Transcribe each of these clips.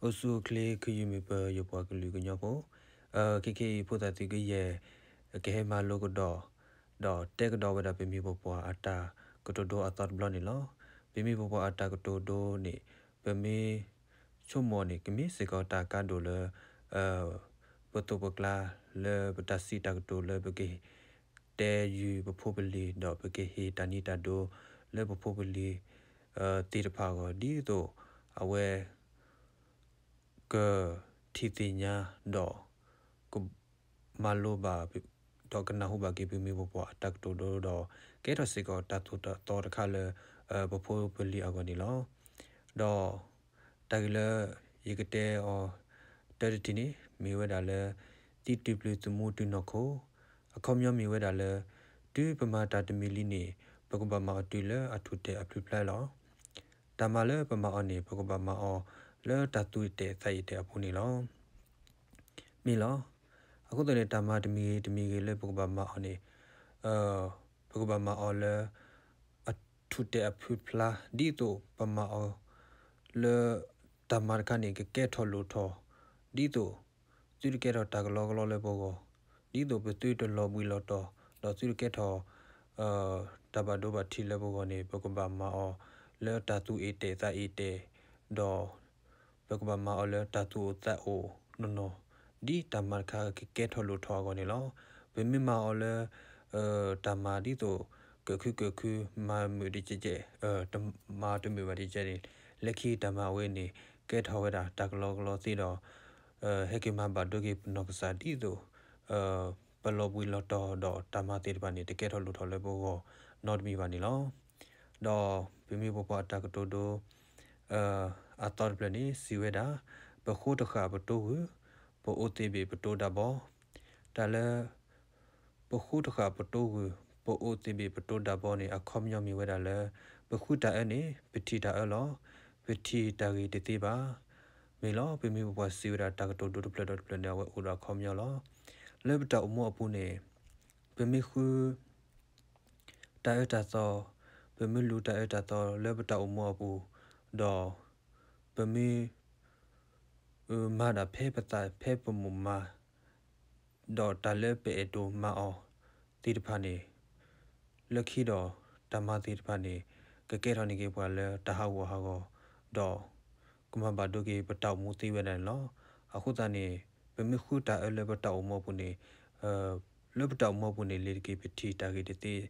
အိၣ်ဆူၣ်အိၣ်ချ့ ခယုၢ်မံၤပၢၤ ယပှၤကလုာ်ကညီဖိ, ခဲခဲအံၤ ဖိသၣ်သုးကယဲၢ် ကဟဲမၤလိကဒီး ဒီးတဲကဒီးဝဲဒၣ် ပမိၢ်ပပှၢ်အတၢ်ကတိၤဒိအသီတဘျီန့ၣ်လီၤ. ပမိၢ်ပပှၢ်အတၢ်ကတိၤဒိန့ၣ် ပမ့ၢ်ဆိကမိၣ်န့ၣ် ကမ့ၢ်စ့ၢ်ကီးတၢ်ကါဒိၣ်လၢ ပသိးပကျါ လၢပတၢ်စံးတၢ်ကတိၤလၢပက တဲယုာ်ပဖိပလံၤ ဒီးပကဟ့ၣ်တၢ်နံၤတၢ်ဒိ လၢပဖိပလံၤ သ့ၣ်တဖၣ်အဂီၢ် ဒ်သိးအဝဲ ကထံၣ်သ့ၣ်ညါ ဒီး ကမၤလိဘၣ် ဒီးကနၢ်ဟူဘၣ်က့ၤ ပမိၢ်ပပှၢ်အတၢ်ကတိၤဒိဒီး ကဲထီၣ်စ့ၢ်ကီးတၢ်သိၣ်တၢ်သီတခါလၢ ပဖိပလံၤအဂီၢ်န့ၣ်လီၤ. ဒီး တၢ်ဂ့ၢ်လၢ ယကတဲအီၤ တၢတထံၣ်န့ၣ် မ့ၢ်ဝဲဒၣ်လၢ သံတုၤပျုၤသမူတုၤနီၢ်ခိ, အခီပညီမ့ၢ်ဝဲဒၣ်လၢ တုၤပမၤတၢ်တမံၤလံန့ၣ် ပကဘၣ်မၤအီၤတုၤလၢအထူၣ်တဲာ်အဖျုးဖျါလီၤ. တၢ်မၤလၢပမၤအီၤန့ၣ် ပကဘၣ်မၤအီၤလၢတၢ်သူၣ်အ့ၣ်တဲာ်သးအ့ၣ်တဲာ်အပူၤန့ၣ်လီၤ. မ့ၢ်လီၤ. အဃိသတးန့ၣ် တၢ်မၤတမံၤဂ့ၤတမံၤဂ့ၤလၢပကဘၣ်မၤအီၤန့ၣ် ပကဘၣ်မၤအီၤလၢ အထူၣ်တဲာ်အဖျုးဖျါ ဒ်သိးပမၤအီၤလၢ တၢ်မၤတခါန့ၣ် ကကဲထီၣ်လိၣ်ထီၣ် ဒ်သိး သုတကဲထီၣ်တၢ်ကလီကလီလၢပဂီၢ်, ဒ်သိးပသုတလီၤဘှံးလီၤတီၤ ဒီးသုတကဲထီၣ် တၢ်ဘၣ်ဒိဘၣ်ထံးလၢပဂီၢ်န့ၣ် ပကဘၣ်မၤအီၤလၢတၢ်သူၣ်အ့ၣ်တဲာ်သးအ့ၣ်တဲာ်, ဒီး ပကဘၣ်မၤအီၤလၢတၢ်သူၣ်အိၣ်သးအိၣ်နီၢ်နီၢ်, ဒ်တၢ်မၤတခါကကဲထီၣ်လိၣ်ထီၣ်အဂီၢ်န့ၣ်လီၤ. ပမ့ၢ်မၤအီၤလၢ တၢ်မၤဒ်သိး ကၢးခုကၢးခု မၤမုာ်တကဲးကဲး, မၤတမုာ်ဘၣ်တကဲးန့ၣ် လၢခံတၢ်မၤအဝဲန့ၣ် ကဲထီၣ်ဝဲဒၣ်တၢ်ကလီကလီသ့ဒီး ဟဲက့ၤမၤဘၣ်ဒိက့ၤပနီၢ်ကစၢ်ဒ်သိး ပလီၤဘှံးလီၤတီၤဒီးတၢ်မၤသ့ၣ်တဖၣ်န့ၣ် တကဲထီၣ်လိၣ်ထီၣ်လၢပဂီၢ်နီတမံၤဘၣ်န့ၣ်လီၤ. ဒီးပမိၢ်ပပှၢ်အတၢ်ကတိၤဒိ အသီတဖျၢၣ်န့ၣ် စံးဝဲဒၣ်, ပဃိတဃာ်ပတိဂုၢ်, ပအိၣ်သ့ၣ်ဘ့ၣ်ပတိဒၢဘီ, တၢ်လၢ ပဃိတဃာ်ပတိဂုၢ်, ပအိၣ်သ့ၣ်ဘ့ၣ်ပတိဒၢဘီန့ၣ် အခီပညီမ့ၢ်ဝဲဒၣ်လၢ ပဃုတၢ်အၢန့ၣ် ပထံၣ်တၢ်အၢလီၤ. ပထံၣ်တၢ်ဂ့ၤတသ့ဘၣ်. မ့ၢ်လီၤ. ပမိၢ်ပပှၢ်စံးဝဲဒၣ်တၢ်ကတိၤဒိတဖျၢၣ်ဒီးတဖျၢၣ်န့ၣ် အဝဲအိၣ်ဒီးအခီပညီလီၤ. လၢပတၢ်အိၣ်မူအပူၤန့ၣ် ပမ့ၢ်ဃု တၢ်အၢတၢ်သီ, ပမ့ၢ်လူၤတၢ်အၢတၢ်သီလၢပတၢ်အိၣ်မူအပူၤ, ဒီး ပမ့ၢ် မၤဒၣ်ဖဲပသးဖဲပမိၢ်မၤ, ဒီးတၢ်လၢပအဲၣ်ဒိးမၤအီၤသ့ၣ်တဖၣ်န့ၣ် လၢခံဒီးတၢ်မၤသ့ၣ်တဖၣ်န့ၣ် ကကဲထီၣ်န့ၢ်က့ၤပှၤလၢတၢ်ဟးဂူာ်ဟးဂီၤ, ဒီး ကမၤဘၣ်ဒိက့ၤပတၢ်အိၣ်မူသ့ဝဲဒၣ်န့ၣ်လီၤ. အဃိသတးန့ၣ် ပမ့ၢ်ဃုတၢ်အၢလၢပတၢ်အိၣ်မူအပူၤန့ၣ် လၢပတၢ်အိၣ်မူအပူၤန့ၣ် လ့ၤတက့ၤပထံၣ်တၢ်ဂ့ၤတသ့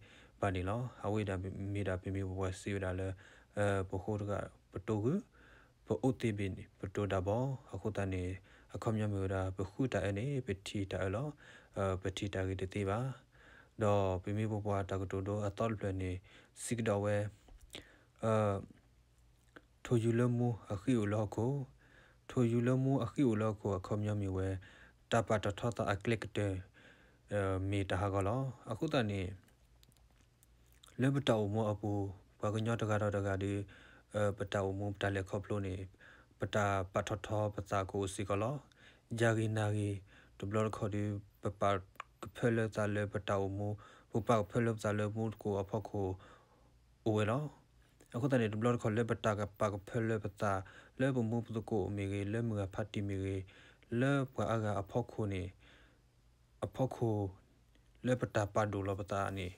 ဘၣ်န့ၣ်လီၤ. အဝဲဒၣ်မ့ၢ်ဒၣ်ပမိၢ်ပပှၢ်စံးဝဲဒၣ်လၢ ပဃိတဂၤပတိဂုၢ်, ပအိၣ်သ့ၣ်ဘ့ၣ်ပတိဒၢဘီ, အဃိသတးန့ၣ် အခီပညီမ့ၢ်ဝဲဒၣ် ပဃုတၢ်အၢန့ၣ် ပထံၣ်တၢ်အၢလီၤ. ပထံၣ်တၢ်ဂ့ၤတသ့ဘၣ်. ဒီးပမိၢ်ပပှၢ်တၢ်ကတိၤဒိအသီတဖျၢၣ်န့ၣ် စံးကဒီးဝဲ ထိၣ်ယူၤလၢမူအဃံအိၣ်လၢဟီၣ်ခိၣ်, ထိၣ်ယူၤလၢမူအဃံအိၣ်လၢဟီၣ်ခိၣ် အခီပညီမ့ၢ်ဝဲ တၢ်ပာ်ထီၣ်ထီသးအကျဲကတၢၢ် မ့ၢ်တၢ်ဟးဂီၤလီၤ. အဃိသတးန့ၣ် လၢပတၢ်အိၣ်မူအပူၤ ပှၤကညီတဂၤဒီးတဂၤဒီး ပတၢ်အိၣ်မူပတၢ်လဲၤခီဖျိန့ၣ် ပတၢ်ပာ်ထီၣ်ထီပသးကအိၣ်စ့ၢ်ကီးလီၤ. ယၤဂ့ၤနၤဂ့ၤ တဘျီတခီၣ်ဒီး ပပာ်ကဖၢလၢပသးလၢပတၢ်အိၣ်မူ, ပပာ်ကဖၢလၢပသးလၢမူသကိးအဖီခိၣ် အိၣ်ဝဲလီၤ. အဃိသတးန့ၣ် တဘျီတခီၣ်လၢပတၢ်ပာ်ကဖၢလၢပသး လၢပမူပသကိးမ့ၢ်ဂ့ၤ, လၢမုၢ်ဂၤဖါတံၢ်မ့ၢ်ဂ့ၤ, လၢပှၤအါဂၤအဖီခိၣ်န့ၣ် အဖီခိၣ် လၢပတၢ်ပာ်ဒိၣ်လီၤပသးန့ၣ်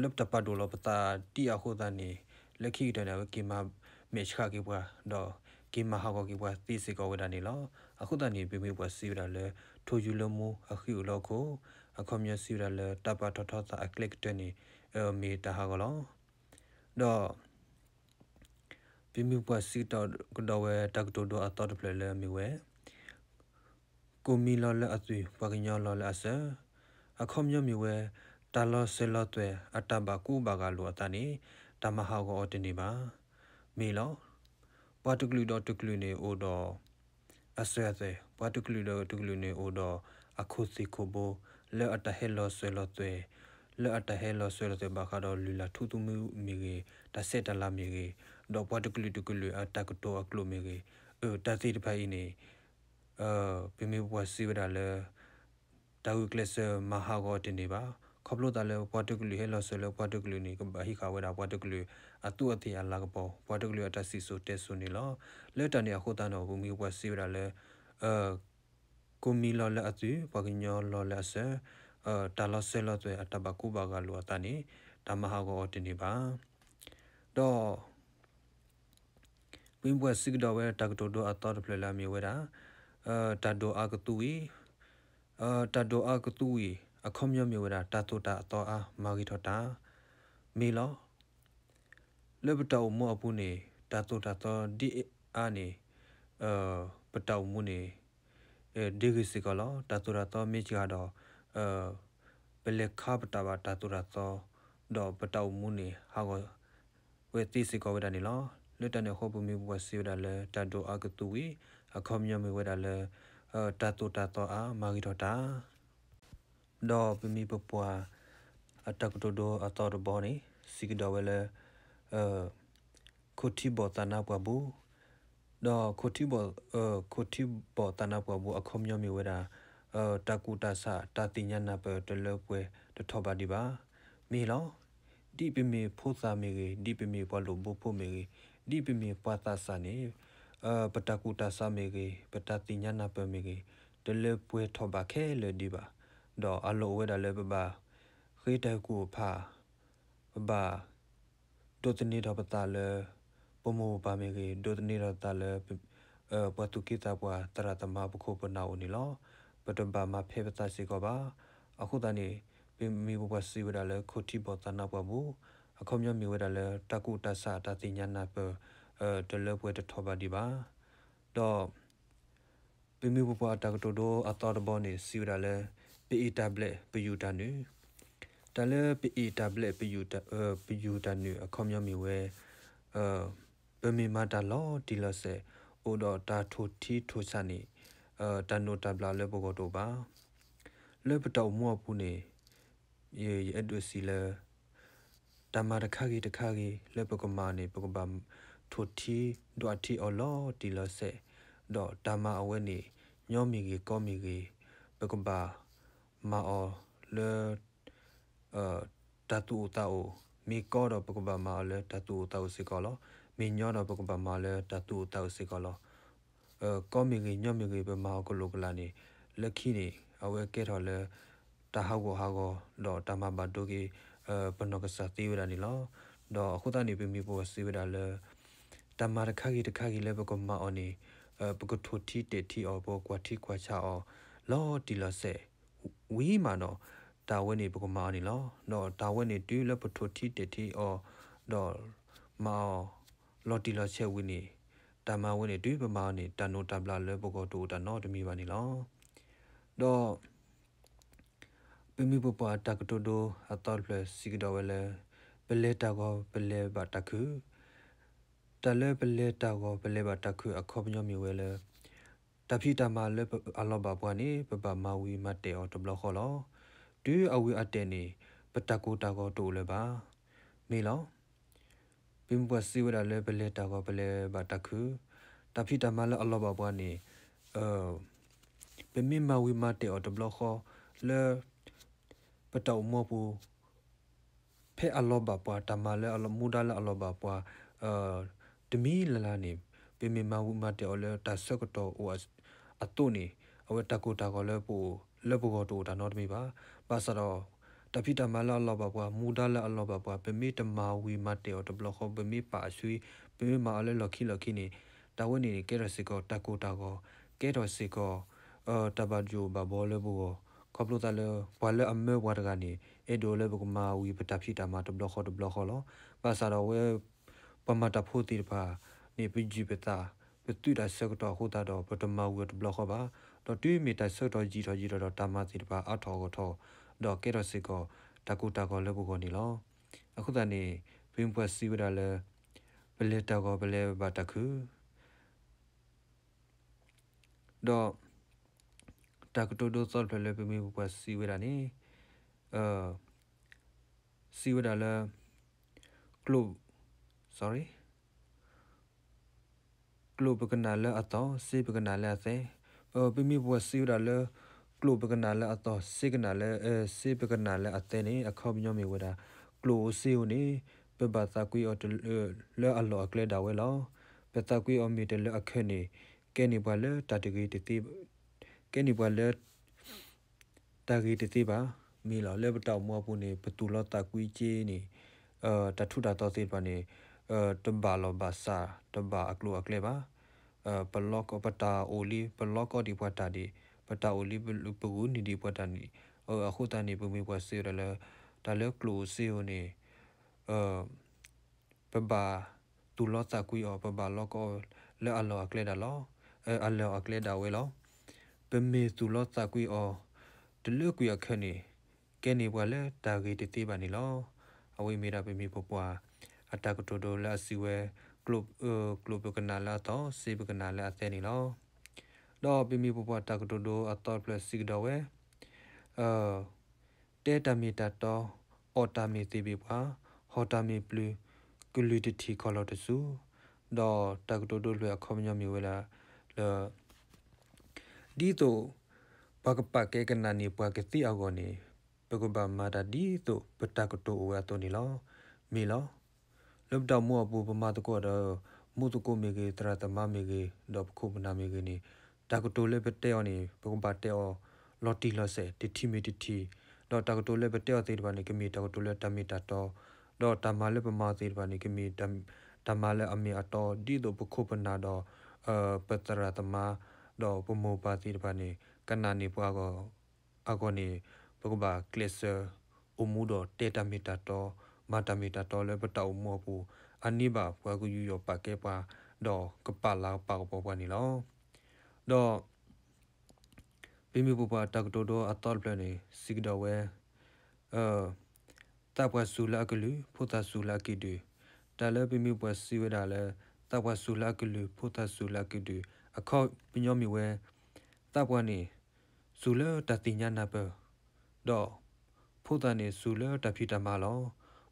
လၢပတၢ်ပာ်ဒိၣ်လီၤပသးဒ်အဃိသတးန့ၣ် လၢခံကတၢၢ်န့ၣ် အဝဲက့ၤမၤမဲာ်ဆှးက့ၤပှၤ ဒီးက့ၤမၤဟးဂီၤက့ၤပှၤသ့စ့ၢ်ကီးဝဲဒၣ်န့ၣ်လီၤ. အဃိသတးန့ၣ် ပမိၢ်ပပှၢ်စံးဝဲဒၣ်လၢ ထိၣ်ယူၤလၢမူအဃံအိၣ်လၢဟီၣ်ခိၣ်, အခီပညီစံးဝဲဒၣ်လၢ တၢ်ပာ်ထီၣ်ထီသးအကျဲကတၢၢ်န့ၣ် မ့ၢ်တၢ်ဟးဂီၤလီၤ. ဒီး ပမိၢ်ပပှၢ်စံးကဒီးဝဲတၢ်ကတိၤဒိအသီတဖျၢၣ်လၢအမ့ၢ်ဝဲ ကိၣ်မံၤလီၤလၢအသွံၣ် ပှၤကညီလီၤလၢအစၢၤ, အခီပညီမ့ၢ်ဝဲ တၢ်လီၤစၢၤလီၤသွဲၣ် အတၢ်ဘၣ်ကူဘၣ်ဂာ်လိာ်အသးန့ၣ် တၢ်မၤဟးဂီၤအီၤတန့ၢ်ဘၣ်. မ့ၢ်လီၤ. ပှၤတကလုာ်ဒီးတကလုာ်န့ၣ်အိၣ်ဒီး အစၢၤအသွဲၣ်, ပှၤတကလုာ်ဒီးတကလုာ်န့ၣ်အိၣ်ဒီး အခိၣ်သ့ၣ်ခိၣ်ဘိ လၢအတၢ်ဟဲလီၤစၢၤလီၤသွဲၣ်, လၢအတၢ်ဟဲလီၤစၢၤလီၤသွဲၣ်ဘၣ်ဃးဒီးလုၢ်လၢ်ထူသနူမ့ၢ်ဂ့ၤ, တၢ်ဆဲးတၢ်လၤမ့ၢ်ဂ့ၤ, ဒီးပှၤတကလုာ်တကလုာ်အတၢ်ကတိၤအကျိာ်မ့ၢ်ဂ့ၤ, အတၢ်သ့ၣ်တဖၣ်အံၤန့ၣ် ပမိၢ်ပပှၢ်စံးဝဲဒၣ်လၢ တၢ်ဂုာ်ကျဲးစၢးမၤဟးဂီၤတန့ၢ်ဘၣ်. ခီဖျိသးလၢပှၤတကလုာ်ဟဲလီၤစၢၤလၢပှၤတကလုာ်န့ၣ် ကဘၣ်ဟံးဃာ်ဝဲဒၣ်ပှၤတကလုာ်အသူးအသ့ၣ်အလၤကပီၤ ပှၤတကလုာ်အတၢ်စံၣ်စိၤတဲစိၤန့ၣ်လီၤ. လၢတၢ်န့ၣ်အဃိသတးဒီး ပမှံၤပပှၢ်စံးဝဲဒၣ်လၢ ကိးမံၤလီၤလၢအသွံၣ် ပှၤကညီလီၤလၢအစၢၤ, တၢ်လီၤစၢၤလီၤသွဲၣ်အတၢ်ဘၣ်ကူဘၣ်ဂာ်လိာ်အသးန့ၣ် တၢ်မၤဟးဂီၤအီၤတန့ၢ်ဘၣ်. ဒီး ပမှံၤပပှၢ်စံးကဒီးဝဲတၢ်ကတိၤဒိအသီတဖျၢၣ်လၢအမ့ၢ်ဝဲဒၣ် တၢ်ဒိၣ်အါကသူဝံၤ, တၢ်ဒိၣ်အါကသူဝံၤ အခီပညီမ့ၢ်ဝဲဒၣ် တၢ်သိၣ်တၢ်သီအါ မၤဂ့ၤထီၣ်တၢ် မ့ၢ်လီၤ. လၢပတၢ်အိၣ်မူအပူၤန့ၣ် တၢ်သိၣ်တၢ်သီဒ်အါန့ၣ် ပတၢ်အိၣ်မူန့ၣ် ဒ်ဂ့ၤစ့ၢ်ကီးလီၤ. တၢ်သိၣ်တၢ်သီမ့ၢ်စှၤဒီး ပလဲၤခါပတာ်ဘၣ်တၢ်သိၣ်တၢ်သီ ဒီးပတၢ်အိၣ်မူန့ၣ် ဟးဂီၤဝဲသ့စ့ၢ်ကီးဝဲဒၣ်န့ၣ်လီၤ. လၢတၢ်န့ၣ်အဃိ ပမှံၤပပှၢ်စံးဝဲဒၣ်လၢ တၢ်ဒိၣ်အါကသူဝံၤ အခီပညီမ့ၢ်ဝဲဒၣ်လၢ တၢ်သိၣ်တၢ်သီအါ မၤဂ့ၤထီၣ်တၢ် ဒီးပမှံၤပပှၢ် အတၢ်ကတိၤဒိအသီတဘီန့ၣ် စံးကဒီးဝဲလၢ ခိၣ်ထံဘီၣ်သးနါပှၢ်ပူၤ, ဒီး ခိၣ်ထံဘီၣ်သးနါပှၢ်ပူၤ အခီပညီမ့ၢ်ဝဲဒၣ် တၢ်ကူၣ်တၢ်ဆး တၢ်သ့ၣ်ညါနၢ်ပၢၢ်တလၢပှဲၤတထီၣ်ဘးဒံးဘၣ်. မ့ၢ်လီၤ. ဒ်ပမ့ၢ်ဖိသၣ်မ့ၢ်ဂ့ၤ, ဒ်ပမ့ၢ်ပှၤလိၣ်ဘိဖိမ့ၢ်ဂ့ၤ, ဒ်ပမ့ၢ်ပှၤသးစၢ်န့ၣ် ပတၢ်ကူၣ်တၢ်ဆးမ့ၢ်ဂ့ၤ, ပတၢ်သ့ၣ်ညါနၢ်ပၢၢ်မ့ၢ်ဂ့ၤ, တလၢပှဲၤထီၣ်ဘးခဲလၢာ်ဒံးဘၣ်. ဒီးအလီၢ်အိၣ်ဝဲဒၣ်လၢပဘၣ်ဃ့တၢ်ကူၣ်အဖး, ပဘၣ် ဒိးသန့ၤထီၣ်ပသးလၢ ပမိၢ်ပပၢ်မ့ၢ်ဂ့ၤ, ဒိးသန့ၤထီၣ်ပသးလၢ ပှၤသူၣ်က့သးပှၢ် သရၣ်သမါပခိၣ်ပနၢ်အိၣ်န့ၣ်လီၤ. ပတဘၣ်မၤဖဲပသးစ့ၢ်ကီးဘၣ်. အဃိသတးန့ၣ် ပမှံၤပပှၢ်စံးဝဲဒၣ်လၢ ခိၣ်ထံဘီၣ်သးနါပှၢ်ပူၤ, အခီပညီမ့ၢ်ဝဲဒၣ်လၢ တၢ်ကူၣ်တၢ်ဆးတၢ်သ့ၣ်ညါနၢ်ပၢၢ် တလၢပှဲၤတထီၣ်ဘးဒံးဘၣ်. ဒီး ပမှံၤပပှၢ်အတၢ်ကတိၤဒိအသီတဘီန့ၣ် စံးဝဲဒၣ်လၢ ပအ့ၣ်တၢ်ဘျဲၣ်ပယူၢ်တၢ်နုာ်, တၢ်လၢပအ့ၣ်တၢ်ဘျဲၣ်ပယူၢ်တၢ်နုာ် အခီပညီမ့ၢ်ဝဲ ပမ့ၢ်မၤတၢ်လီၤတံၢ်လီၤဆဲး အိၣ်ဒီးတၢ်ထိၣ်ထံထိၣ်ဆးန့ၣ် တၢ်နိးတၢ်ဘျးလၢပဂီၢ်တအိၣ်ဘၣ်. လၢပတၢ်အိၣ်မူအပူၤန့ၣ် ယအဲၣ်ဒိးစံးလၢ တၢ်မၤတခါဂ့ၤတခါဂ့ၤလၢပကမၤန့ၣ် ပကဘၣ်ထိၣ်ထံဒွးထံအီၤလီၤတံၢ်လီၤဆဲး, ဒီးတၢ်မၤအဝဲန့ၣ် ညီမ့ၢ်ဂ့ၤကီမ့ၢ်ဂ့ၤ ပကဘၣ်မၤအီၤလၢ တၢ်သူၣ်အိၣ်သးအိၣ်, မ့ၢ်ကီဒီးပကဘၣ်မၤအီၤလၢတၢ်သူၣ်အိၣ်သးအိၣ်စ့ၢ်ကီးလီၤ. မ့ၢ်ညီဒီးပကဘၣ်မၤအီၤလၢတၢ်သူၣ်အိၣ်သးအိၣ်စ့ၢ်ကီးလီၤ. ကီမ့ၢ်ဂ့ၤညီမ့ၢ်ဂ့ၤ ပမၤအီၤကလိာ်ကလာ်န့ၣ် လၢခံန့ၣ် အဝဲကဲထီၣ်လၢ တၢ်ဟးဂီၤဟးဂီၤ ဒီးတၢ်မၤဘၣ်ဒိက့ၤ ပနီၢ်ကစၢ်သ့ဝဲဒၣ်န့ၣ်လီၤ. ဒီးအဃိသတးန့ၣ် ပမှံၤပပှၢ်စံးဝဲဒၣ်လၢ တၢ်မၤတခါဂ့ၤတခါဂ့ၤလၢပကမၤအီၤန့ၣ် ပကထိၣ်ထံတဲာ်ထံအီၤ ပကကွၢ်ထံကွၢ်ဆးအီၤ လီၤတံၢ်လီၤဆဲး ဝံၤမးဒီး တၢ်ဝဲန့ၣ် ပကမၤအီၤန့ၣ်လီၤ. ဒီးတၢ်ဝဲန့ၣ် တုၤလၢပထိၣ်ထံတဲာ်ထံအီၤ ဒီးမၤအီၤ လီၤတံၢ်လီၤဆဲးဝံၤန့ၣ် တၢ်မၤဝဲန့ၣ် တုၤပမၤအီၤန့ၣ် တၢ်နိးတၢ်ဘျးလၢပဂီၢ်တအိၣ်တၢ်နီတမံၤဘၣ်န့ၣ်လီၤ. ဒီး ပမှံၤပပှၢ်တၢ်ကတိၤဒိအသီတဖျၢၣ်စံးကဒီးဝဲလၢ ပလဲၤတၢ်ဂီၤပလဲၤဘၣ်တၢ်ခုၣ်, တၢ်လၢပလဲၤတၢ်ဂီၤပလဲၤဘၣ်တၢ်ခုၣ်အခီပညီမ့ၢ်ဝဲလၢ တၢ်ဖံးတၢ်မၤလၢအလီၤဘၣ်ပှၤန့ၣ် ပဘၣ်မၤဝံၤမၤတဲာ်အီၤတဘျီဃီလီၤ. တုၤအဝံၤအတဲာ်န့ၣ် ပတၢ်ကိၢ်တၢ်ဂီၤတအိၣ်လၢၤဘၣ်. မ့ၢ်လီၤ. ပမှံၤပှၢ်စံးဝဲဒၣ်လၢပလဲၤတၢ်ဂီၤပလဲၤဘၣ်တၢ်ခုၣ်, တၢ်ဖံးတၢ်မၤလၢအလီၤဘၣ်ပှၤန့ၣ် ပမ့ၢ်မၤဝံၤမၤတဲာ်အီၤတဘျီဃီလၢ ပတၢ်အိၣ်မူအပူၤ ဖဲအလီၤဘၣ်ပှၤ တၢ်မၤလၢအလီၤမူဒါလၢအလီၤဘၣ်ပှၤ တမံၤလၢ်လၢ်န့ၣ် ပမ့ၢ်မၤဝံၤမၤတဲာ်အီၤလၢတၢ်ဆၢကတီၢ်အိၣ်အသိးန့ၣ် အဝဲတၢ်ကိၢ်တၢ်ဂီၤလၢပအိၣ် လၢပဂီၢ်တအိၣ်တၢ်နီတမံၤဘၣ်. ဘၣ်ဆၣ်ဒီး တၢ်ဖံးတၢ်မၤလၢအလီၤဘၣ်ပှၤ မူဒါလၢအလီၤဘၣ်ပှၤ ပမ့ၢ်တမၤဝံၤမၤတဲာ်အီၤတဘျီဃီ ပမ့ၢ်ပာ်အဆွံ ပမ့ၢ်မၤအီၤလၢလီၢ်ခံလီၢ်ခံန့ၣ် တၢ်ဝဲန့ၣ်န့ၣ် ကဲထီၣ်စ့ၢ်ကီးတၢ်ကိၢ်တၢ်ဂီၤ ကဲထီၣ်စ့ၢ်ကီး တၢ်ဘၣ်ယိၣ်ဘၣ်ဘီလၢပဂီၢ် ခီဖျိသးလၢ ပှၤလၢအမၢပှၤတဂၤန့ၣ် အဲၣ်ဒိးလၢပကမၤဝံၤပတၢ်ဖံးတၢ်မၤတဘျီဃီတဘျီဃီလီၤ. ဘၣ်ဆၣ်ဒီးအဝဲ ပှၤမၤတၢ်ဖိသ့ၣ်တဖၣ်န့ၣ် ပယံာ်ပသး ပသုးတၢ်ဆၢကတီၢ်အဃိသတးဒီး ပတမၤဝံၤအီၤတဘျီဃီဘၣ်. ဒီးတုၤမ့ၢ်တၢ်ဆၢကတီၢ်ယံာ်ထီၣ်ယံာ်ထီၣ်ဒီး တၢ်မၤသ့ၣ်တဖၣ်အါထီၣ်အဂီၢ်ထီၣ် ဒီးကဲထီၣ်စ့ၢ်ကီး တၢ်ကိၢ်တၢ်ဂီၤလၢပဂီၢ်န့ၣ်လီၤ. အဃိသတးန့ၣ် ပမှံၤပှၢ်စံးဝဲဒၣ်လၢ ပလဲၤတၢ်ဂီၤပလဲၤဘၣ်တၢ်ခုၣ် ဒီး တၢ်ကတိၤဒိသီတဖျၢၣ်လၢပမှံၤပပှၢ်စံးဝဲဒၣ်န့ၣ် စံးဝဲဒၣ်လၢ ကျိာ် sorry ကျိာ်ပကနၣ်လၢအသီ, စ့ပကနၣ်လၢအသဲ. ပမှံၤပပှၢ်စံးဝဲဒၣ်လၢ ကျိာ်ပကနၣ်လၢအသီ, စ့ကနၣ်လၢ, စ့ပကနၣ်လၢအသဲန့ၣ် အခီပညီမ့ၢ်ဝဲဒၣ် ကျိာ်ဧိၤစ့ဧိၤန့ၣ် ပဘၣ်သးကွံအီၤ လၢအလီၢ်အကျဲဒၣ်ဝဲလီၤ. ပသးကွံအီၤမ့ၢ်တလၢအခၢးန့ၣ် ကဲန့ၢ်ပှၤလၢတၢ်တဂ့ၤတသ့, ကဲန့ၢ်ပှၤလၢ တၢ်ဂ့ၤတသ့ဘၣ်. မ့ၢ်လီၤ လၢပတၢ်အိၣ်မူအပူၤန့ၣ် ပသူၣ်လီသးကွံက့ၤန့ၣ် တၢ်ထူးတၢ်တီၤသ့ၣ်တဖၣ်န့ၣ် တဘၣ်လီၢ်ဘၣ်စး တဘၣ်အကျိၤအကျဲဘၣ်. ပလီကီ ပတၢ်အိၣ်လံ ပလီကီဒံးပှၤတၢ်ဒံး ပတၢ်အိၣ်လံ ပဂုာ်န့ၢ်ဒံးပှၤတၢ်ဒံး. အဃိသတးန့ၣ် ပမ့ၢ်ပှၤစံးဝဲဒၣ်လၢ တၢ်လၢကျိာ်ဧိၤစ့ဧိၤန့ၣ် ပဘၣ်သူၣ်လီသးကွံအီၤ ပဘၣ်လီကီအီၤလၢအလီၢ်အကျဲဒၣ်လီၤ, အလီၢ်အကျဲဒၣ်ဝဲလီၤ. ပမ့ၢ်သူၣ်လီသးကွံအီၤ တလၢကွံာ်အခၢးန့ၣ် ကဲန့ၢ်ပှၤလၢတၢ်ဂ့ၤတသ့ဘၣ်န့ၣ်လီၤ. အဝဲမ့ၢ်ဒၣ်ပမ့ၢ်ပပှၢ်အတၢ်ကတိၤဒိလၢအစံးဝဲ ကျိာ်ပကနၣ်လၢအသီ စ့ပကနၣ်လၢအသဲန့ၣ်လီၤ. ဒီးပမ့ၢ်ပပှၢ်တၢ်ကတိၤဒိအသီတဖျၢၣ်စံးကဒီးဝဲ တဲတၢ်မ့ၢ်တၢ်တီ, အီၣ်တၢ်မ့ၢ်သ့ၣ်ဘ့ၣ်ပှၤ, ဟီၣ်တၢ်မ့ၢ်ပျုၤ, ကလုၢ်တထံၣ်ခီၣ်လီၢ်တစူၤ, ဒီးတၢ်ကတိၤဒိတဖျၢၣ်အခီပညီမ့ၢ်ဝဲဒၣ်လၢ ဒ်သိးပှၤကပာ်ကဲကနၣ်န့ၢ်ပှၤကသ့အဂီၢ်န့ၣ် ပကဘၣ်မၤတၢ်ဒ်သိးပတၢ်ကတိၤအိၣ်ဝဲအသိးန့ၣ်လီၤ. မ့ၢ်လီၤ. လၢပတၢ်အိၣ်မူအပူၤ ပမၤသကိးဒီး မူသကိးမ့ၢ်ဂ့ၤ, သရၣ်သမါမ့ၢ်ဂ့ၤ, ဒီးပခိၣ်ပနၢ်မ့ၢ်ဂ့ၤန့ၣ် တၢ်ကတိၤလၢပတဲအီၤန့ၣ် ပကဘၣ်တဲအီၤလီၤတံၢ်လီၤဆဲး တထံၣ်မ့ၢ်တထံၣ်, ဒီးတၢ်ကတိၤလၢပတဲအီၤသ့ၣ်တဖၣ်န့ၣ် ကမ့ၢ်တၢ်ကတိၤလၢတၢ်မ့ၢ်တၢ်တီ, ဒီးတၢ်မၤလၢပမၤအီၤသ့ၣ်တဖၣ်န့ၣ် ကမ့ၢ်တၢ်မၤလၢအမ့ၢ်အတီ ဒ်သိးပခိၣ်ပနၢ်ဒီး ပသရၣ်သမါ ဒီးပမိၢ်ပၢ်သ့ၣ်တဖၣ်န့ၣ် ကနၣ်န့ၢ်ပှၤအဂီၢ်န့ၣ် ပကဘၣ်ကျဲးစၢး အိၣ်မူဒီးတဲတၢ်မ့ၢ်တၢ်တီ, မၤတၢ်မ့ၢ်တၢ်တီလၢပတၢ်အိၣ်မူအပူၤ, အန့ၣ်ဘၣ်ပှၤကယူးယီၣ်ပာ်ကဲပှၤ, ဒီးကပာ်လၤကပာ်ကပီၤပှၤန့ၣ်လီၤ. ဒီး ပမ့ၢ်ပပှၢ်တၢ်ကတိၤဒိအသီတဖျၢၣ်န့ၣ် စံးကဒီးဝဲ သးပှၢ်စူၤလၢအကလုၢ်, ဖိသၣ်စူၤလၢအကံၣ်ဒုၣ်, တၢ်လၢပမ့ၢ်ပှၤစံးဝဲဒၣ်လၢ သးပှၢ်စူၤလၢအကလုၢ်, ဖိသၣ်စူၤလၢအကံၣ်ဒုၣ် အခီပညီမ့ၢ်ဝဲ သးပှၢ်န့ၣ် စူၤလၢတၢ်သ့ၣ်ညါနၢ်ပၢၢ်, ဒီး ဖိသၣ်န့ၣ်စူၤလၢတၢ်ဖံးတၢ်မၤလီၤ.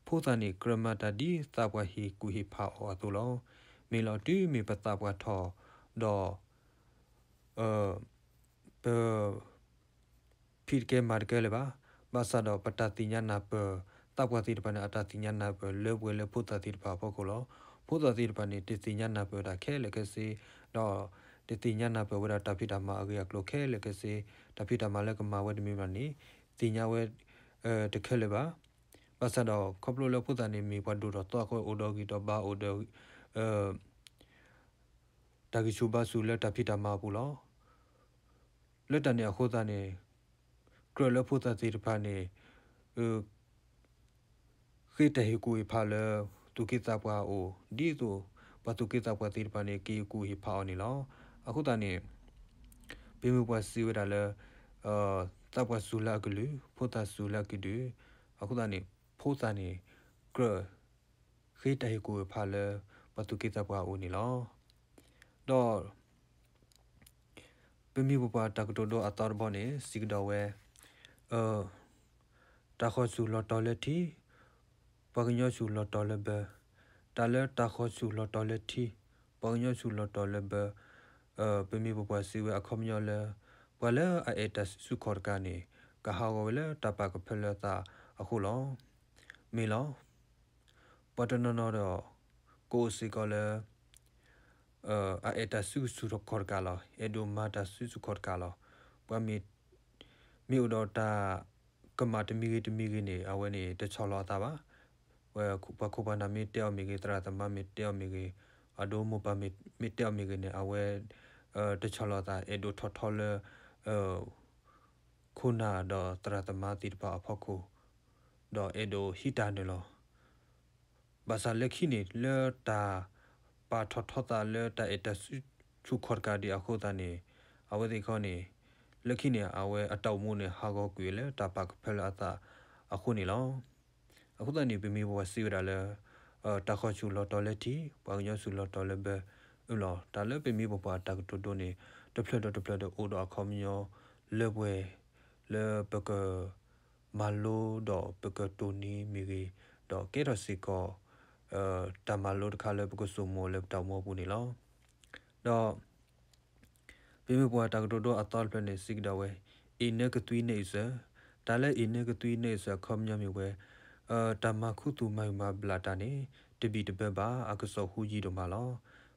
ဖိသၣ်န့ၣ်ကြၢးမၤတၢ်ဒ်သးပှၢ်ဟ့ၣ်ကူၣ်ဟ့ၣ်ဖးအီၤအသိးလီၤ. မ့ၢ်လီၤ တုၤမ့ၢ်ပသးပှၢ်ထီၣ် ဒီး ပ ဖံးတကဲမၤတကဲလၢၤဘၣ်. ဘၣ်ဆၣ်ဒီးပတၢ်သ့ၣ်ညါနၢ်ပၢၢ် သးပှၢ်သ့ၣ်တဖၣ်န့ၣ် အတၢ်သ့ၣ်ညါနၢ်ပၢၢ်လၢပှဲၤလၢဖိသၣ်သ့ၣ်တဖၣ်အဖီခိၣ်လီၤ. ဖိသၣ်သ့ၣ်တဖၣ်န့ၣ် တသ့ၣ်ညါနၢ်ပၢၢ်တၢ်ခဲလၢာ်ခဲဆ့, ဒီးတသ့ၣ်ညါနၢ်ပၢၢ်ဝဲဒၣ်တၢ်ဖံးတၢ်မၤအဂ့ၢ်အကျိၤခဲလၢာ်ခဲဆ့, တၢ်ဖံးတၢ်မၤလၢကမၤဝဲတမံၤမံၤန့ၣ် သ့ၣ်ညါဝဲ တခဲလၢာ်ဘၣ်. ဘၣ်ဆၣ်ဒီးခီဖျိလၢဖိသၣ်န့ၣ် မ့ၢ်ပှၤဒိၣ်ထီၣ်သီအဃိ အိၣ်ဒီးဂံၢ်ဒီးဘါ အိၣ်ဒီး တၢ်ဂံၢ်ဆူၣ်ဘါဆူၣ်လၢတၢ်ဖံးတၢ်မၤအပူၤလီၤ. လၢတၢ်န့ၣ်အဃိသတးန့ၣ် ကြၢးလၢဖိသၣ်သ့ၣ်တဖၣ်န့ၣ် ဃ့တၢ်ဟ့ၣ်ကူၣ်ဟ့ၣ်ဖးလၢ သူၣ်က့သးပှၢ်အအိၣ် ဒ်သိးပှၤသူၣ်က့သးပှၢ်သ့ၣ်တဖၣ်န့ၣ် ကဟ့ၣ်ကူၣ်ဟ့ၣ်ဖးအီၤန့ၣ်လီၤ. အဃိသတးန့ၣ် ပမ့ၢ်ပှၤစံးဝဲဒၣ်လၢ သးပှၢ်စူၤလၢအကလုၢ်, ဖိသၣ်စူၤလၢအကံၣ်ဒုၣ်, အဃိသတးန့ၣ် ဖိသၣ်န့ၣ် ကြၢး ဃ့တၢ်ဟ့ၣ်ကူၣ်ဟ့ၣ်ဖးလၢ ပှၤသူၣ်က့သးပှၢ်အအိၣ်န့ၣ်လီၤ. ဒီး ပမ့ၢ်ပပှၤတၢ်ကတိၤဒိအသီတဘီန့ၣ် စံးကဒီးဝဲ တၢ်ဃီၤဆူၣ်လီၤတီၤလၢထံ, ပှၤကညီဆူၣ်လီၤတီၤလၢဘၢ. တၢ်လၢတၢ်ဃီၤဆူၣ်လီၤတီၤလၢထံ, ပှၤကညီဆူၣ်လီၤတီၤလၢဘၢ, ပမ့ၢ်ပပှၤစံးဝဲအခီပညီလၢ ပှၤလၢအအဲၣ်တၢ်စုခီၣ်တကးန့ၣ် ကဟးဂီၤဝဲလၢတၢ်ပာ်ကဖၢလၢအသးအဃိလီၤ. မ့ၢ်လီၤ. ပှၤတနီၤနီၤဒီး ကအိၣ်စ့ၢ်ကီးလၢ အအဲၣ်တၢ်စုဆူၣ်ခီၣ်တကးလီၤ. အဲၣ်ဒိးမၤတၢ်စုဆူၣ်ခီၣ်တကးလီၤ. ပှၤမ့ၢ် မ့ၢ်အိၣ်ဒီးတၢ်ကမၣ်တမံၤဂ့ၤတမံၤဂ့ၤန့ၣ် အဝဲန့ၣ်တဆီၣ်လီၤအသးဘၣ်. ပှၤခိၣ်ပှၤနၢ်မ့ၢ်တဲအီၤမ့ၢ်ဂ့ၤ, သရၣ်သမါမ့ၢ်တဲအီၤမ့ၢ်ဂ့ၤ, အဒိမိၢ်ပၢ်မ့ၢ်တဲအီၤမ့ၢ်ဂ့ၤန့ၣ် အဝဲ တဆီၣ်လီၤအသး အဲၣ်ဒိးထီၣ်ထီလၢ ခိၣ်နၢ်ဒီးသရၣ်သမါသ့ၣ်တဖၣ်အဖီခိၣ်, ဒီးအဲၣ်ဒိးဟံးတၢ်နုာ်လီၤ. ဘၣ်ဆၣ်လၢခံန့ၣ် လၢတၢ်ပာ်ထီၣ်ထီသးလၢတၢ်အဲၣ်တၢ်စုဆူၣ်ခီၣ်တကးဒံးအဃိသတးန့ၣ် အဝဲသ့ၣ်ခီန့ၣ် လၢခံန့ၣ် အဝဲအတၢ်အိၣ်မူန့ၣ် ဟးဂီၤကွံာ်လၢတၢ်ပာ်ကဖၢလၢအသးအဃိန့ၣ်လီၤ. အဃိသတးန့ၣ် ပမ့ၢ်ပဝဲစံးဝဲဒၣ်လၢ တၢ်ဃီၤဆူၣ်လီၤတီၤလၢထံ, ပှၤကညီဆူၣ်လီၤတီၤလၢဘၢ အလီၤ. တၢ်လၢပမ့ၢ်ပပှၤတၢ်ကတိၤဒိန့ၣ် တဖျၢၣ်ဒီးတဖျၢၣ်ဒီးအိၣ်ဒီးအခီပညီလၢပှဲၤ လၢပက မၤလိဒီးပကတိၢ်နီၣ်မ့ၢ်ဂ့ၤ, ဒီးကဲထီၣ်စ့ၢ်ကီး တၢ်မၤလိတခါလၢပကစိာ်မူလၢပတၢ်အိၣ်မူအပူၤန့ၣ်လီၤ. ဒီး ပမ့ၢ်ပှၤတၢ်ကတိၤဒိအသီတဖျၢၣ်န့ၣ် စံးကဒီးဝဲ, အ့ၣ်နၢကသွံနဲၣ်အုၣ်စၢၤ, တၢ်လၢအ့ၣ်နၢကသွံနဲၣ်အုၣ်စၢၤအခီပညီမ့ၢ်ဝဲ တၢ်မၤခူသူၣ်မၤဟုၣ်မၤဘျးတၢ်န့ၣ် တဘံၣ်တဘၢဘၣ် အကစီၣ်ဟူယံာ်ဒိၣ်မးလီၤ.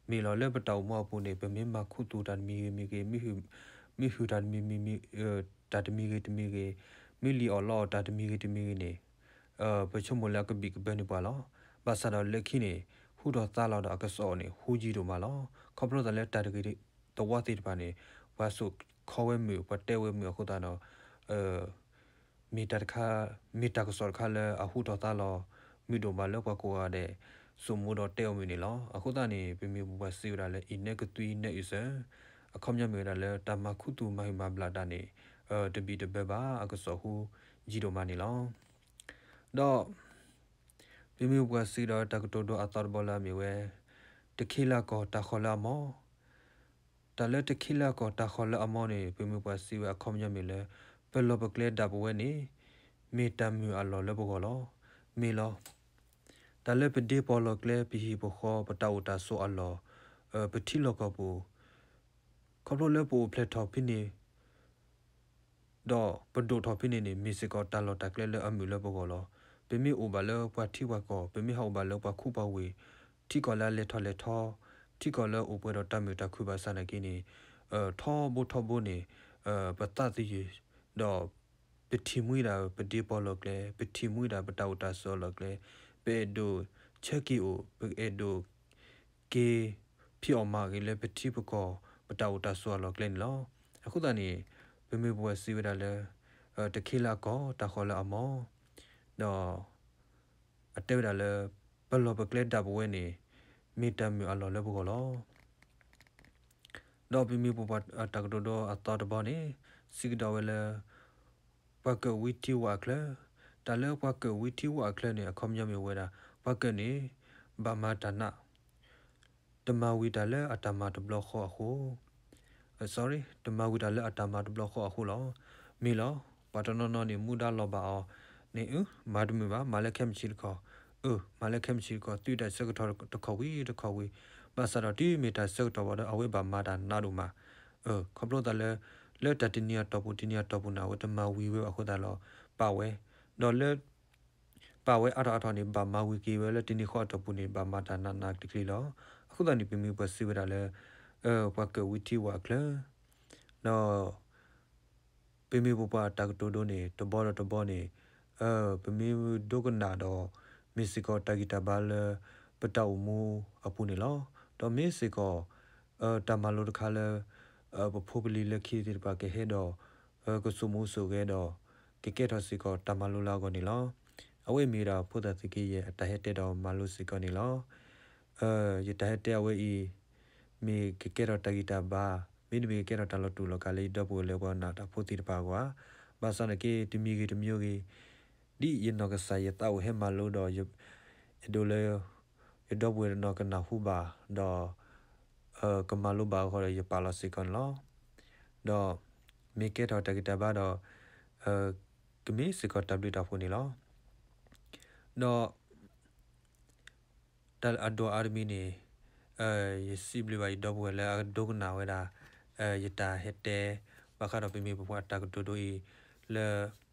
မ့ၢ်လီၤလၢပတၢ်အိၣ်မူအပူၤန့ၣ် ပမ့ၢ်မၤခူသူၣ်တၢ်တမံၤဂ့ၤမံၤဂ့ၤ, မ့ၢ်ဟုၣ်တၢ်တမံၤမံၤ, တၢ်တမံၤဂ့ၤတမံၤဂ့ၤ, မ့ၢ်လံၣ်အီၣ်လီအီၣ်တၢ်တမံၤဂ့ၤတမံၤဂ့ၤန့ၣ် ပဆိကမိၣ်လၢအကဘံၣ်ကဘၢန့ၢ်ပှၤလီၤ. ဘၣ်ဆၣ်ဒီးလၢခံန့ၣ် ဟူထီၣ်သါလီၤဒီးအကစီၣ်န့ၣ် ဟူယံာ်ဒိၣ်မးလီၤ. ခီဖျိသးလၢတၢ်တဂ့ၤသဝီသ့ၣ်တဖၣ်န့ၣ် ပှၤစိာ်ခီဝဲမုာ် ပှၤတဲဝဲမုာ်အဃိသတးဒီး မ့ၢ်တၢ်တခါ, မ့ၢ်တၢ်ကစီၣ်တခါလၢအဟူထီၣ်သါလီၤ မုာ်ဒိၣ်မးလၢပှၤကိးဂၤဒဲး စိာ်မူဒီးတဲအီၤမုာ်န့ၣ်လီၤ. အဃိသတးန့ၣ် ပမ့ၢ်ပပှၤစံးဝဲဒၣ်လၢ အ့ၣ်နၢကသွံနဲၣ်အုၣ်စၢၤ, အခီပညီမ့ၢ်ဝဲဒၣ်လၢ တၢ်မၤခူသူၣ်မၤဟုၣ်မၤဘျးတၢ်န့ၣ် တဘံၣ်တဘၢဘၣ် အကစီၣ်ဟူယံာ်ဒိၣ်မးန့ၣ်လီၤ. ဒီး ပမ့ၢ်ပပှၤစံးဒီးတၢ်ကတိၤဒိအသီတဘီလၢအမ့ၢ်ဝဲ တခ့လၢအကီၢ်တၢ်ဃီၤလၢအမီၤ, တၢ်လၢတခ့လၢအကီၢ်တၢ်ဃီၤလၢအမီၤန့ၣ် ပမ့ၢ်ပှၤစံးဝဲအခီပညီမ့ၢ်လၢ ပလီၢ်ပကျဲဒၣ်ပဝဲန့ၣ် မ့ၢ်တၢ်မုာ်အလီၢ်လၢပဂီၢ်လီၤ. မ့ၢ်လီၤ. တၢ်လၢပဒ့ပီၢ်လီၢ်ကျဲ ပဟံၣ်ပဃီ ပတၢ်အိၣ်တၢ်ဆိးအလီၢ် ပထံလီၢ်ကီၢ်ပူၤ ခီဖျိလၢပအိၣ်ဖျဲၣ်ထီၣ်ဖဲန့ၣ် ဒီးပဒိၣ်ထီၣ်ဖဲန့ၣ်န့ၣ် မ့ၢ်စ့ၢ်ကီးတၢ်လီၢ်တၢ်ကျဲလၢအမုာ်လၢပဂီၢ်လီၤ. ပမ့ၢ်အိၣ်ဘၣ်လၢပှၤထံပှၤကီၢ်, ပမ့ၢ်ဟးအိၣ်ဘၣ်လၢပှၤခူပှၤဝ့ၢ်, ထံကီၢ်လၢအလဲၤထီၣ်လဲၤထီ, ထံကီၢ်လၢအိၣ်ပှဲၤဒီးတၢ်မုာ်တၢ်ခုၣ်ဘၣ်ဆၣ်နာ်က့န့ၣ် ထီဘိထီဘိန့ၣ် ပသးသယုၢ် ဒီး ပထံၣ်မှံဒၣ်ပဒ့ပီၢ်လီၢ်ကျဲ, ပထံၣ်မှံဒၣ်ပတၢ်အိၣ်တၢ်ဆိးအလီၢ်ကျဲ, ပအဲၣ်ဒိးဆၢက့ၤအိၣ်, ပအဲၣ်ဒိး က့ၤဖံးအီၣ်မၤအီၣ်က့ၤလၢပထံပကီၢ် ပတၢ်အိၣ်တၢ်ဆိးအလီၢ်ကျဲန့ၣ်လီၤ. အဃိသတးန့ၣ် ပမ့ၢ်ပဝဲစံးဝဲဒၣ်လၢ တခ့လၢအကီၢ် တၢ်ဃီၤလၢအမီၤ, ဒီး အတဲဝဲဒၣ်လၢ ပလီၢ်ပကျဲဒၣ်ပဝဲန့ၣ် မ့ၢ်တၢ်မုာ်အလီၢ်လၢပဂီၢ်လီၤ. ဒီးပမ့ၢ်ပပှၤတၢ်ကတိၤဒိအသီတဘီန့ၣ် စံးကဒီးဝဲလၢ ပှၤကၢၣ်ဝံထံဝၣ်အချၢ, တၢ်လၢပှၤကၢၣ်ဝံထံဝၣ်အချၢန့ၣ် အခီပညီမ့ၢ်ဝဲဒၣ် ပှၤကၢၣ်န့ၣ် ဘၣ်မၤတၢ်နး တမၤဝံၤတၢ်လၢအတၢ်မၤတဘျီဃီအဃိ, sorry, တမၤဝံၤတၢ်လၢအတၢ်မၤတဘျီဃီအဃိလီၤ. မ့ၢ်လီၤ. ပှၤတနီၤနီၤန့ၣ် မူဒါလီၤဘၣ်အီၤန့ၣ် အၢ မၤတမုာ်ဘၣ်, မၤလၢခဲမုၢ်ဆ့ၣ်တခီ, အၢ မၤလၢခဲမုၢ်ဆ့ၣ်တခီ, သုတၢ်ဆၢကတီၢ်တခီဝံၤတခီဝံၤ, ဘၣ်ဆၣ်ဒီးတုၤမ့ၢ်တၢ်ဆၢကတီၢ်ဘၣ်ဒီး အဝဲဘၣ်မၤတၢ်နးဒိၣ်မး, ခီဖျိသးလၢ လၢတၢ်တနံၤအတီၢ်ပူၤ တနံၤအတီၢ်ပူၤန့ၣ် အဝဲတမၤဝံၤဝဲဘၣ်အဃိသတးလီၤ. ပာ်ဝဲ, ဒီးလၢ ပာ်ဝဲအါထီၣ်အါထီၣ်န့ၣ် ဘၣ်မၤဝံၤက့ၤဝဲလၢတနံၤဃီအတီၢ်ပူၤန့ၣ် ဘၣ်မၤတၢ်နးနးကျံၤကျံၤလီၤ. အဃိသတးန့ၣ် ပမ့ၢ်ပှၤစံးဝဲဒၣ်လၢ ပှၤကၢၣ်ဝံထံဝၣ်အချၢ, ဒီး ပမ့ၢ်ပပှၤတၢ်ကတိၤဒိန့ၣ် တဘီဒီးတဘီန့ၣ် ပမ့ၢ်ဒိကနၣ်ဒီး မ့ၢ်စ့ၢ်ကီးတၢ်ဂံၢ်တၢ်ဘါလၢ ပတၢ်အိၣ်မူအပူၤန့ၣ်လီၤ. ဒီးမ့ၢ်စ့ၢ်ကီး တၢ်မၤလိတခါလၢ ပဖိပလံၤလၢခံသ့ၣ်တဖၣ်ကဟဲဒီး ကစိာ်မူစိာ်ဂဲၤဒီး ကကဲထီၣ်စ့ၢ်ကီးတၢ်မၤလိလၢအဂီၢ်န့ၣ်လီၤ. အဝဲအံၤမ့ၢ်ဒၣ်ဖိသၣ်သုးက့ယဲၢ် အတၢ်ဟဲတဲဒီးမၤလိစ့ၢ်ကီးန့ၣ်လီၤ. ယတၢ်ဟဲတဲအဝဲအံၤ မ့ၢ်ကကဲထီၣ်တၢ်ဂံၢ်တၢ်ဘါ, မ့တမ့ၢ်ကကဲထီၣ်တၢ်လီၤတူာ်လီၤကာ်လၢယဒီပုၢ်ဝဲၢ်လၢပှၤနာ်တၢ်ဖိသ့ၣ်တဖၣ်အဂီၢ်ဧါ. ဘၣ်ဆၣ်သနာ်က့ တမံၤဂ့ၤတမံၤဂ့ၤ, ဒ်ယနီၢ်ကစၢ်ယသးအိၣ်ဟဲမၤလိဒီး အဲၣ်ဒိးလၢ ယဒီပုၢ်ဝဲၢ်တနီၤကနၢ်ဟူဘၣ်ဒီး ကမၤလိဘၣ်အဂီၢ်ဒီး ယပာ်လီၤစ့ၢ်ကီးန့ၣ်လီၤ. ဒီးမ့ၢ်ကဲထီၣ်တၢ်ဂံၢ်တၢ်ဘါဒီး ကမ့ၢ်စ့ၢ်ကီးတၢ်ဘျုးတၢ်ဖှိၣ်န့ၣ်လီၤ. ဒီး တၢ်အဒိၣ်အါတမံၤန့ၣ် ယစံးဘျုးဘၣ်ယဒီပုၢ်ဝဲၢ်လၢအဒိကနၣ်ဝဲဒၣ် ယတၢ်ဟဲတဲ ဘၣ်ဃးဒီးပမ့ၢ်ပပှၤတၢ်ကတိၤဒိအံၤ လၢ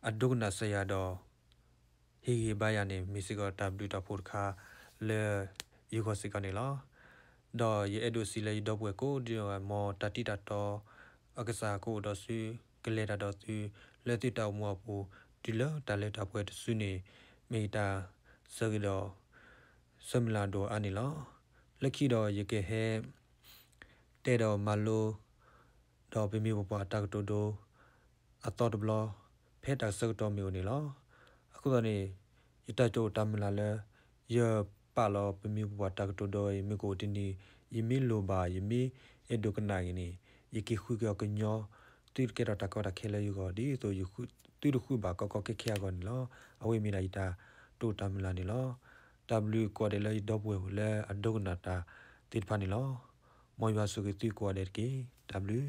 အဒိကနၣ်စၢၤယၤဒီး ဟ့ၣ်ဂံၢ်ဘါယၤန့ၣ် မ့ၢ်စ့ၢ်ကီးတၢ်ဘျုးတၢ်ဖှိၣ်တခါလၢ ယဂီၢ်စ့ၢ်ကီးန့ၣ်လီၤ. ဒီးယအဲၣ်ဒိးစံးလၢယဒီပုၢ်ဝဲၢ်ကိးဒ် မ်တၢ်တံၢ်တၢ်တီ အကစၢ်ကအိၣ်ဒီးသု ကလဲၤတၢ်ဒီးသု လၢသုတၢ်အိၣ်မူအပူၤ တုၤလၢတၢ်လၢတၢ်ပှဲၤတစုန့ၣ် မ့ၢ်ယတၢ်ဆၢဂ့ၤဒီး ဆၢမုၢ်လၢ်ဒိၣ်အါန့ၣ်လီၤ. လၢခံဒီးယကဟဲ တဲဒီးမၤလိ ဒီးပမ့ၢ်ပပှၤတၢ်ကတိၤဒိ အသီတဘျီ ဖဲတၢ်ဆၢကတီၢ်မ့ၢ်အိၣ်န့ၣ်လီၤ. အဃိသတးန့ၣ် ယတၢ်ကတိၤတၢ်မုၢ်လၢ်လၢ ယပာ်လီၤပမ့ၢ်ပပှၤတၢ်ကတိၤဒိအံၤ မ့ၢ်ကအိၣ်တနံၤ ယမ့ၢ်လိၣ်ဘၣ် ယမ့ၢ်အဲၣ်ဒိးကနၣ်ဂ့ၤန့ၣ် ယက့ၤဃုက့ၤအီၤကညီ သုတကဲထီၣ်တၢ်ကီတၢ်ခဲလၢယဂီၢ် ဒ်သိးသုတဃုဘၣ်ကီကီခဲခဲအဂီၢ်န့ၣ်လီၤ. အဝဲမ့ၢ်ဒၣ်ယတၢ်ကတိၤတၢ်မုၢ်လၢ်န့ၣ်လီၤ. တၢ်ဘျုးကိးဂၤဒဲးလၢယဒီပုၢ်ဝဲၢ်လၢအဒိကနၣ်တၢ်သ့ၣ်တဖၣ်န့ၣ်လီၤ. မ်ယွၤဆိၣ်ဂ့ၤသုကိးဂၤဒဲးတက့ၢ်. တၢ်ဘျုး